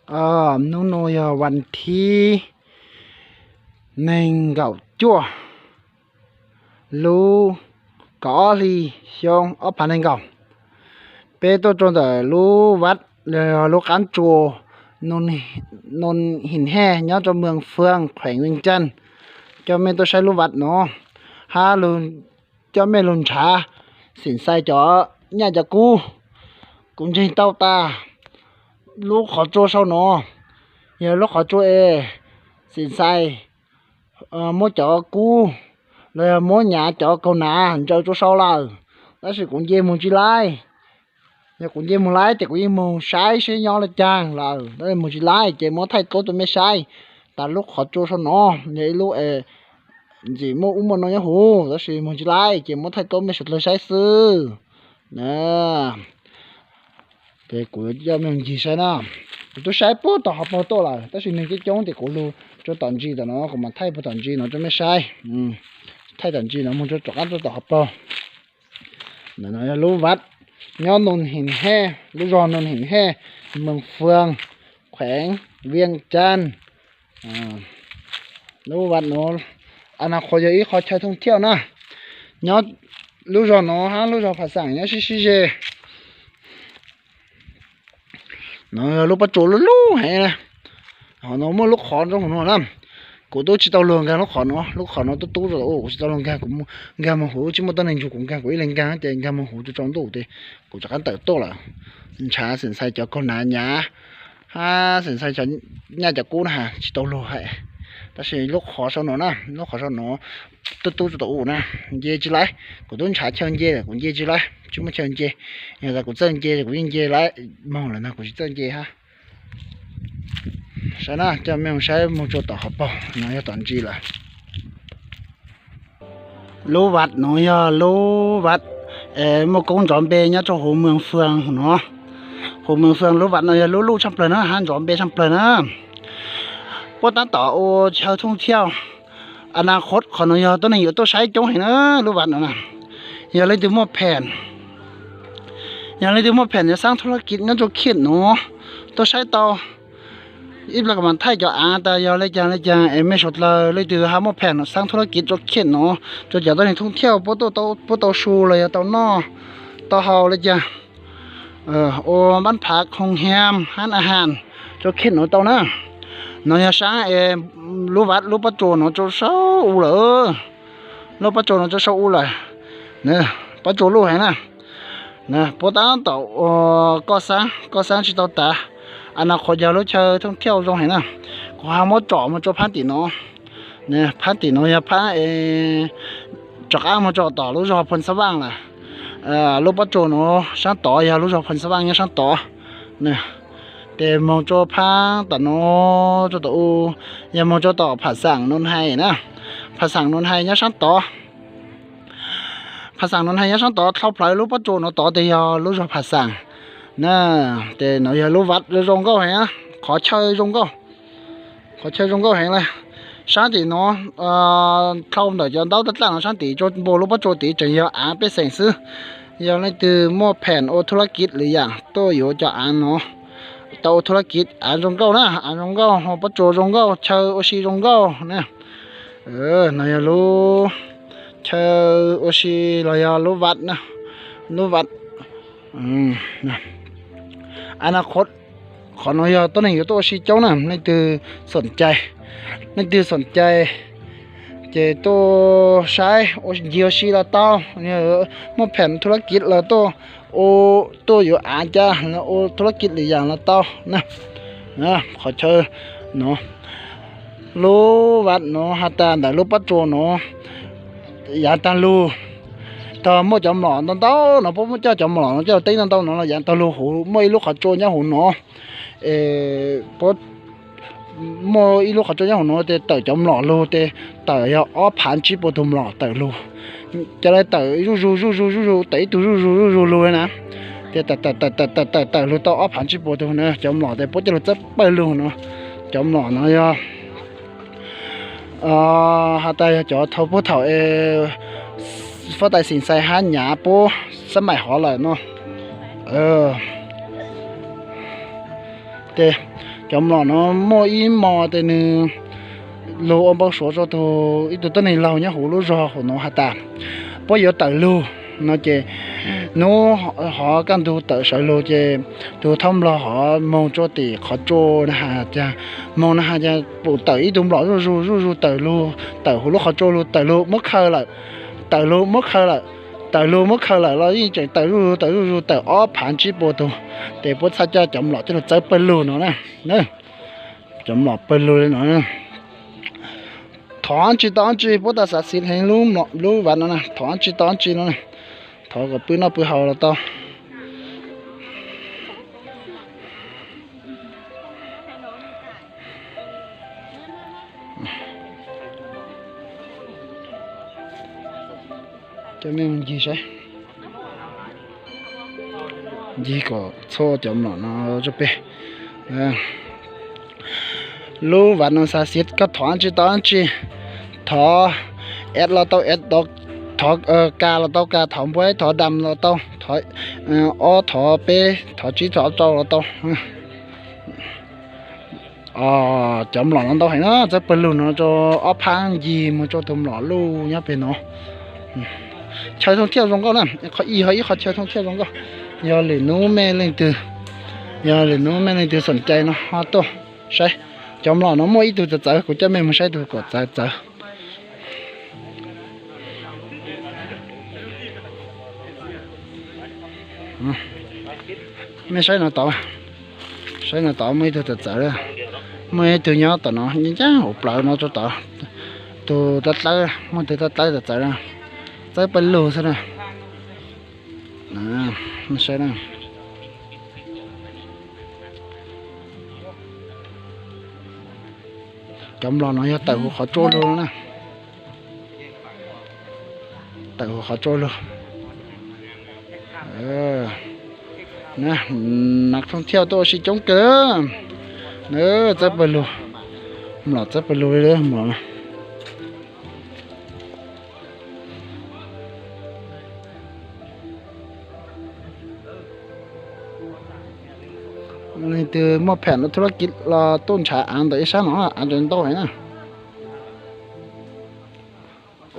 Hnub no yog vas thib nees nkaum cuaj, lub kaum ob hli xyoo ob phav nees nkaum. Peb tuaj rau ntawm lub vaj, lub qab tsua Noo Him Hej nyob rau moos Fwaj, kheev Veej Caj, coj mej tuaj saib lub vaj no hab coj mej lug nrhav Xeem Xais cov nyaj cov kub. Kuv ntseeg tau tas lub qhov tsua sau no yog lub qhov tsua es Xeem Xais muab cov kub los yog muab nyav cov kaug nav ntsaws rua sau lawm, tab sis kuv nce moog tsi laib. Yog kuv nce moog laib ces kuv yeej moog saib seb nyob le caag lawm, tab sis moog tsi laib ces muab thaij tuab rua mej saib. Tas lub qhov tsua sau no yog ib lub ntxim muaj ub muaj no nyob huv, tab sis moog tsi laib ces muab thaij tuab mej suav dlawg saib xwb. Ces kuv coj mej ncig saib na. Kuv tub saib puag tom hauv paug tuaj lawm, tab sis neeg coob coob ces kuv lug rua tom ntsis tom no, kuv mam thaij puag tom ntsis no rua mej saib. Thaij tom ntsis no moog rua tom qab rua tom hauv paug. Ntawm no yog lub vaj nyob Noo Him Hej, lub zog Noo Him Hej, moos Fwaj, kheev Veej Caj. Lub vaj no, a na qhuav yog ib qhov chaw thooj thiauj na. Nyob lub zog no hab lub zog Phas Xaam nyob sib sib ze. No yog lub pob tsuas lub lub heev na. Hov no muaj lub qhov zoo no na. Kuv tub tsi tau luag nkaag lub qhov no, lub qhov no tub tub rua tau, kuv tsi tau luag nkaag, kuv nkaag moog huv, tsi muaj tuab neeg nrug kuv nkaag, kuv ib leeg nkaag ces nkaag moog huv tau tsaus ntuj tes kuv rov qab tawm tuaj lawm. Nrhav Xeem Xais cov kaug nav nyav hab Xeem Xais cov nyaj cov kub na has tsi tau luag hab. Tab sis lub qhov sau no na, lub qhov sau no tub tub rua tau u na, nce tsi laib. Kuv tub nrhav chaw nce lawm kuv nce tsi laib, tsi muaj chaw nce. Yog tas kuv txawj nce kuv yeej nce laib moog lawm no, kuv tsi txawj nce hab. Saib na, coj mej moog saib moog rua tom hauv paug no yog tom ntsis lawm. Lub vaj no yog lub vaj muaj koob nrov npe nyob rua huv moos Fwaj no. Huv moos Fwaj lub vaj no yog lub luj tshaaj plawg na hab nrov npe tshaaj plawg na. Puab taab tom ua chaw thooj thiauj, a na qhuav qhov no yog tuab neeg yuav tuaj saib coob heev na. Lub vaj no na, yog leej twg muaj phem, yog leej twg muaj phem yuav xaab thu laj kiv nyob rua khiaj no tuaj saib tau. Ib plag kuv mam thaij cov aav tas yog le caag le caag es mej suav dlawg leej twg hab muaj phem xaab thu laj kiv rua khiaj no, rua cov tuab neeg thooj thiauj puab tau su los yog tau noj tau haus le caag, ua npaab phav khoom hiam hab a has rua khiaj no tau na. No yog saab es lub vaj lub pob tsuas no rua sau u lawm. Lub pob tsuas no rua sau u lawm. Pob tsuas luj heev na. Puab taab tom koj xaab koj xaab tsi tau tas. A na qhuav yog lub chaw thooj thiauj zoo heev na. Kuv hab muab tsom moog rua phaab tim no. Phaab tim no yog phaab es rov qaab moog rua tom lub zog Phoo Xab Vaaj lawm. Lub pob tsuas no saab tod yog lub zog Phoo Xab Vaaj nyob saab tod. Tes moog rua phaab tom no, rua tom u, yog moog rua tom Phas Xaam Noo Hej na. Phas Xaam Noo Hej nyob saab tod. Phas Xaam Noo Hej nyob saab tod, dlhau plawv lub pob tsuas no tod tes yog lub zog Phas Xaam na. Tes no yog lub vaj zoo nkauj heev, qhov chaw zoo nkauj, qhov chaw zoo nkauj heev le. Saab tim no, dlhau ntawm cov ntaub tab dlaaj no saab tim rua npua lub pob tsuas tid tseem yog aav pej xeem xwb. Yog leej twg muaj phem ua thu laj kiv lwm yaam tuaj yuav cov aav no tau ua thu laj kiv. Aav zoo nkauj na, aav zoo nkauj, pob tsuas zoo nkauj, chaw ua si zoo nkauj na. No yog lub chaw ua si los yog lub vaj, lub vaj. A na qhuav, qhov no yog tuab neeg yuav tuaj ua si coob na. Leej twg xoom cai, leej twg xoom cai ces tuaj saib ncig ua si los tau. Muaj phem thu laj kiv los tuaj, tuaj yuav aav caj los ua thu laj kiv lwm yaam los tau na. Qhov chaw no, lub vaj no has tas ntawm lub pob tsuas no yaav taag lug. Tog muaj cov mlom ntau ntau no, puab muab coj cov mlom no coj teb ntau ntau no los yaav taag lug huv, muaj ib lub qhov tsua nyob huv no. Puab muaj ib lub qhov tsua nyob huv no tes tawm cov mlom lug tes tawm yog ob phav tsib puas tug mlom tawm lug. Cov le tawm zuj zus zuj zus zuj zus, tawm ib tug zuj zus zuj zus lug na. Tes tawm tawm tawm tawm tawm tawm lug tau ob phav tsib puas tug na. Cov mlom tes puab coj lug txawb pawg lug no. Cov mlom no yog has tas yog cov thaum puag thaum es Fab Tais Xeem Xais hab nyav puab xab maim hov lawm no. Tes Cov mlom no muaj ib hmo ces nws lug ua npau suav rau tus, ib tug tuab neeg laug nyob huv lub zog huv nuav has tas, puab yuav tawm lug no ces nub hov kaj ntug tawm sawv lug ces tus thab nplog hov moog rua tim qhov tsua na has tas, moog na has tas pum tawm ib tug mlom zuj zus zuj zus tawm lug, tawm huv lub qhov tsua lug, tawm lug muab khaws lawm, tawm lug muab khaws lawm, tawm lug muab khaws lawm los yeej tseem tawm zuj zus tawm zuj zus tawm ob phav tsib puas tug. Ces puab txhaj coj cov mlom coj lug txawb pawg lug no na. Cov mlom pawg lug li no, thov dab tsi tau dab tsi, puab tas xav xiv heev lub vav no na, thov dab tsi tau dab tsi no na, thov kom pw noj pw haus los tau. Coj mej ncig saib, ncig kom txhua cov mlom no rua peg. Lub vav no xav xiv koj thov dab tsi tau dab tsi, thov ed los tau ed, thov ka los tau ka, thov npuab thov dam los tau, thov ob thov peb thov tsib thov rau los tau. Cov mlom no ntau heev na, txawb pawg lug no rau ob phab ncig mus rau tus mlom luj nyob peg no. Chaw thooj thiaj zoo nkauj na, qhov ib ho ib qhov chaw thooj thiaj zoo nkauj. Yog lwm hnub mej leej twg, yog lwm hnub mej leej twg xoom cai no ho tuaj saib. Cov mlom no muaj ib tug txawv txawv, kuv coj mej mus saib tug kom txawv txawv. Mej saib no tod, saib no tod muaj ib tug txawv txawv, muaj ib tug nyob tom no nyob ncaab hauv plawv no rau tod. Tus tab dlawb, muaj tus tab dlawb txawv txawv na, txawb pawg lug xwb na. Mej saib na, cov mlom no yog tawm huv qhov tsua lug na, tawm huv qhov tsua lug. Nas thooj thiaj tuaj ua si coob kawg. Txawb pawg lug, mlom txawb pawg lug li mlom. Leej twg muaj phem ua thuj lab kiv los tuaj ntshav av ntawm ib sab no, av ntawd ntau heev na.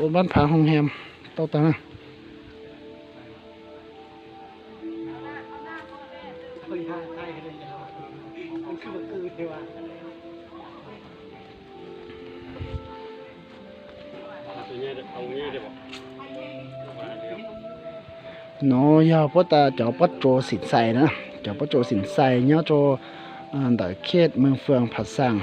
Ua npab phav hoo hiam tau tag na. Nuav yog puab tas cov pob tsuas xim xais na, cov pob tsuas xim xais nyob rau ntawm khiej Meej Fwm Phav Xaas.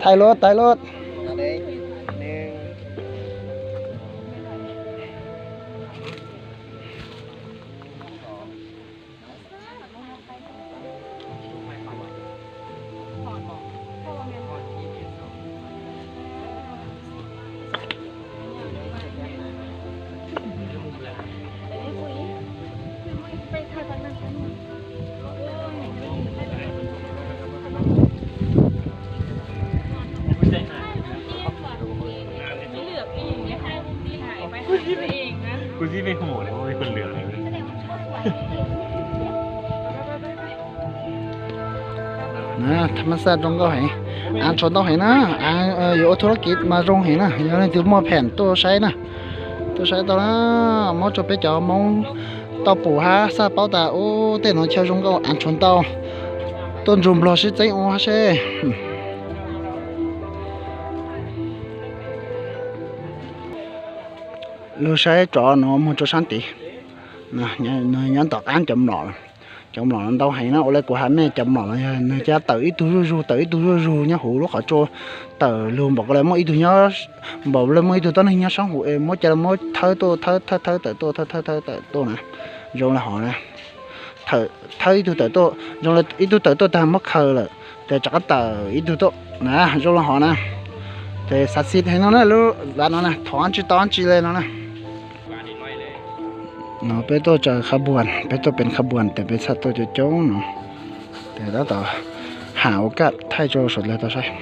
Thaij lub, thaij lub. Kuv tsis pheej hu, kuv pheej hu lwm. Tham mas xaj zoo nkauj heev, av tshuav ntau heev na, av yuav ua thuj lab kiv mas zoo heev na, yog leej twg muaj phem tuaj saib na, tuaj saib tau na, muab rua peb cov Moob tau pum hab xaj paub tas ub tej nuav chaw zoo nkauj av tshuav ntau, tuaj nrug Nplog sib txeeb ua hab seb. Lug saib tsov nuav moog rua saab tid, nyob tom qaab cov mlom, cov mlom ntau heev na, ua le kuv has mej cov mlom no yog nwg ca tawm ib tug zuj zug tawm ib tug zuj zug nyob huv lub qhov tsua, tawm lug npaum le muaj ib tug nyob, npaum le muaj ib tug tuab neeg nyob saab huv es muab ca muab thawb tuaj thawb thawb thawb tawm tuaj thawb thawb thawb tawm tuaj na, zoo le hov na, thawb ib tug tawm tuaj zoo le ib tug tawm tuaj tag muab khaws lawm. Ces rov qab tawm ib tug tuaj na, zoo li hov na. Ces xav xis heev no na, lub vaj no na, thov tsis tau tsi li no na. No peb tuaj tsaws kha buas, peb tuaj peem kha buas ces peb txhaj tuaj coob coob no. Ces tab tom ham ua kaj thaij rau sawv daws tau saib.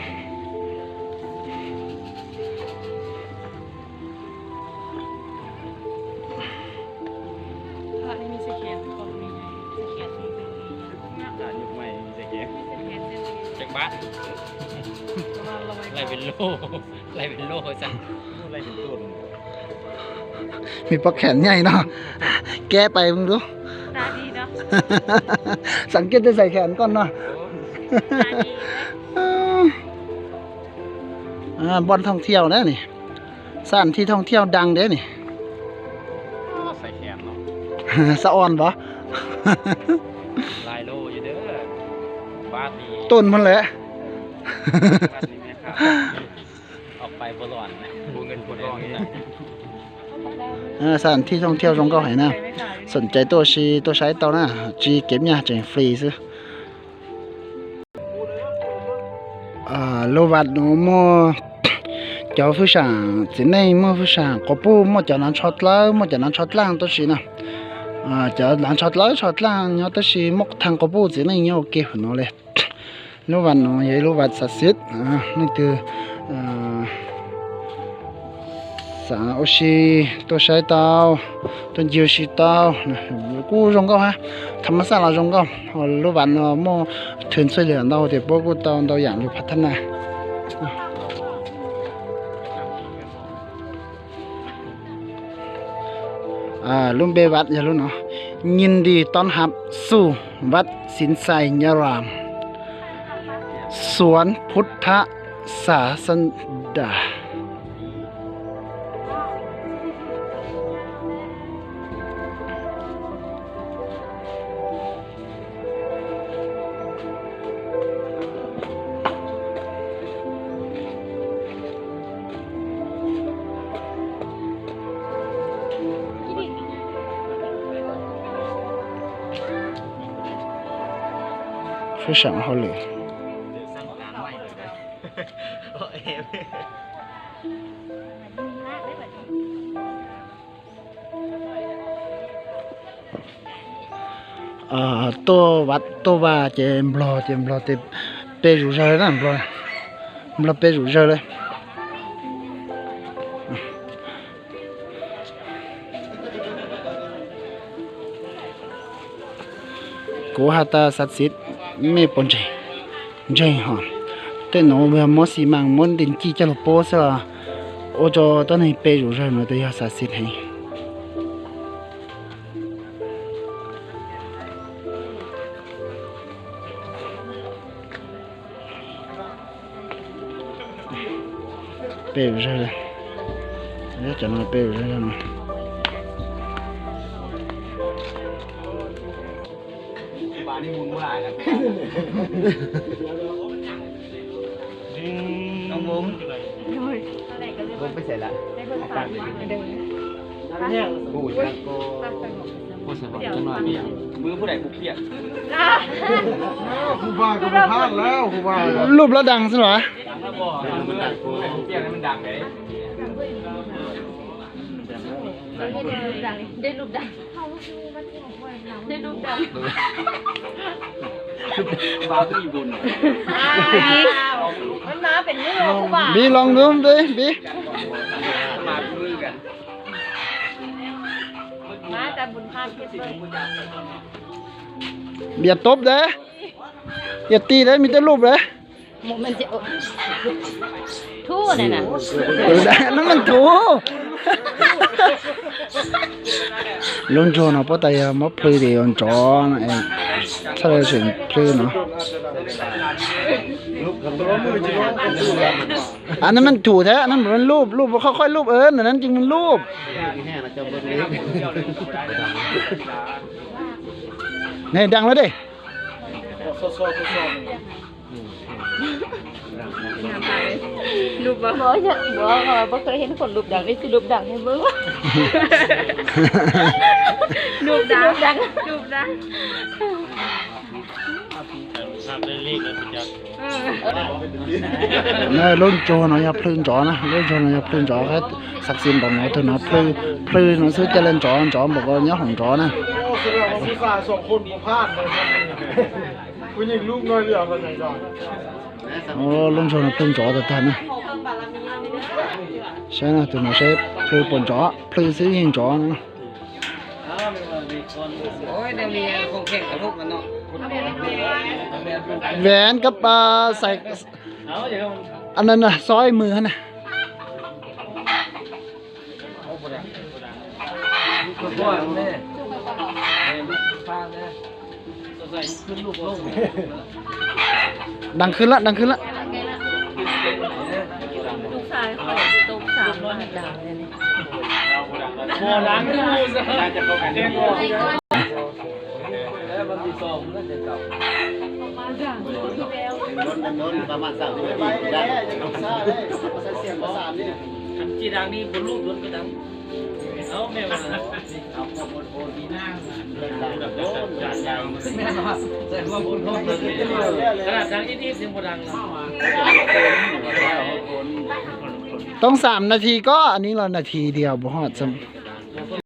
Mej pob kheem nyaj no, keb pais mus lub. Xav kiag tej xais kheem koj no. Npoj thooj thiauj na ni, xaj thij thooj thiauj dang deb ni. Xab on pov. Tuaj muag lawm. Xaj thij thooj thiauj zoo nkauj heev na. Xoom cai tuaj si tuaj saib tau na, tsis kev nyaj tseem free xwb. Lub vaj nuav muaj cov fwj saam txiv neej, muaj fwj saam quas puj, muaj cov nav tsho dlawb, muaj cov nav tsho dlaaj tab sis na. Cov nav tsho dlawb tsho dlaaj nyob tab sis muaj thaaj quas puj txiv neej nyob ua ke huv nuav li. Lub vaj nuav yog ib lub vaj xav xis, leej twg xav ua si tuaj saib tau, tuaj ncig ua si tau, kuj zoo nkauj hab, tham mas xaj los zoo nkauj. Lub vaj no muaj thwv ntxhuaj lwm ntau tias puab kuj tau ntau yaam lug phav thab na. Lub npe vaj yog lub no,ยินดีต้อนรับสู่วัดสินไซยาราม สวนพุทธศาสดา Fwj saam hauj lwm. Tuaj vaj, tuaj vaj ces nplog ces nplog tes pe zuj zawg na, nplog pe zuj zawg le. Kuv has tas xav xis mej puas ntseeg, ntseeg hos. Tej nuav yog muab xi mas muab nti ncij coj lug puab xwb los ua rau tuab neeg pe zuj zawg nuav tes yog xav xis heev. Pe zuj zawg, cov no pe zuj zawg no. Lub plab daag xwb los? Npiv loo ntxiv npiv. Yog tub dab, yog tij dab, mej twb lub dab. Nab mas thuv. Lub ntsuag no puab tas yog muab plhws tes yuav nrov, txhaj le tseem plhws no. Nab mas thuv thiab, nab mas lub, lub, qhov qhov lub, nab mas lub. Neb daag lawm dej. Lub ntsuag no yog plhws ntsov na, lub ntsuag no yog plhws ntsov, xav xis npaum no tus no plhws, plhws no xwb cia li ntsov, ntsov npaum ko nyob hauv ntsov na. Lub ntsuag no plhws ntsov tag tag na. Saib no tus no saib plhws puas ntsov, plhws xwb yeej ntsov no. Vén cấp uh, sài anh anh soi mười hả nè. Đằng khơi lắm, đằng khơi lắm. Toob xam nas this ko, anv los nas this diam puas hom txeem.